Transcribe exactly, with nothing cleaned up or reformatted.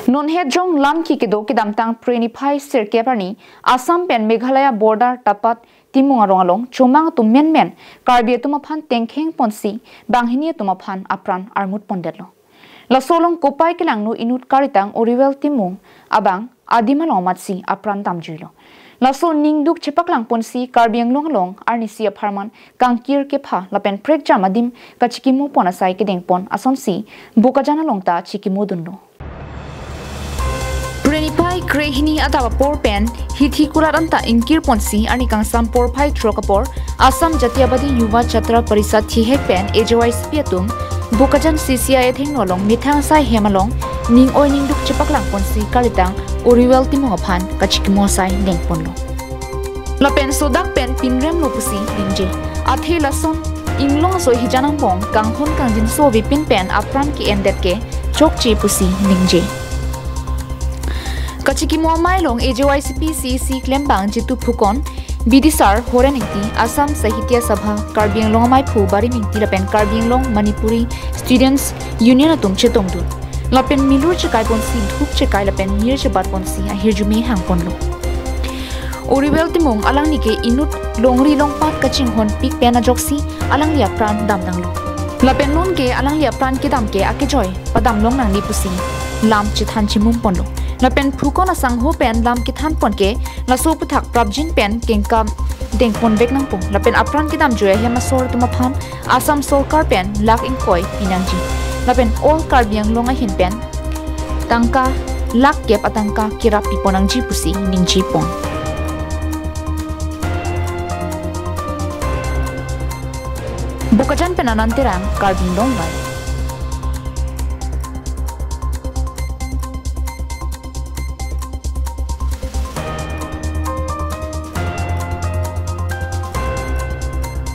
Non het jong lam ki kedo kedamtang Phre niphai sirkep arni Assam pen Meghalaya border Tapat Timung arong along chomang atum menmen Karbi atum aphan tengkheng ponsi banghini atum aphan apran armut pondetlo. Laso along kopai kelangno inut karitang Oriwel Timung abang adim along amatsi apran damjuilo. Laso ningduk chepaklang ponsi Karbi Anglong along arnisi apharman kangkir kepha lapen prekjam adim kachikimo pon asai kedeng pon asonsi Bokajan along ta chikimo dunlo. Phre niphai krehini adap apor pen hithi kulat anta ingkir ponsi arni kangsam porphai throk apor Assam Jatiyabadi Yuva Chatra Parishad thihek pen A J Y C P atum Bokajan C C I athengno along methang asai hem along ning oi ningduk chepaklang ponsi karitang Oriwel Timung aphan kachikimo asai deng ponlo. Lapen sodak pen pinremlo pusi ningje. Athe lason inglong aso hijan angbong kanghon kangjinso avepin pen apran ke-endet ke chokche pusi ningje. Kachikimo amei along A J Y C P C E C klembang Jitu Phukon, bidisar Horen Ingti, Assam Sahitya Sabha, Karbi Anglong amaiphu Barim Ingti lapen Karbi Anglong Manipuri Students Union atum chetongdun. Lapen milur chekai ponsi, dhup chekai lapen mir chebat ponsi ahirjume hang ponlo. Oriwel Timung alangli ke inut longri longpat kachinghon pik pen ajoksi alangli apran damdanglo. Lapen non ke alangli apran kedam ke akejoi padam long nangli pusi lam chethan chimum ponlo. Lapen Phukon asangho pen lam kethan pon ke laso aputhak prapjin pen kengkam deng ponvek nangpo. Lapen apran kedamjui ahem asor atum aphan Assam sorkar pen lakh ingkoi pinangji. Lapen all Karbi Anglong ahin pen tangka lakh kep atangka kerap piponangji pusi ningje pon. Bokajan pen Anand Terang, Karbi Anglong Live.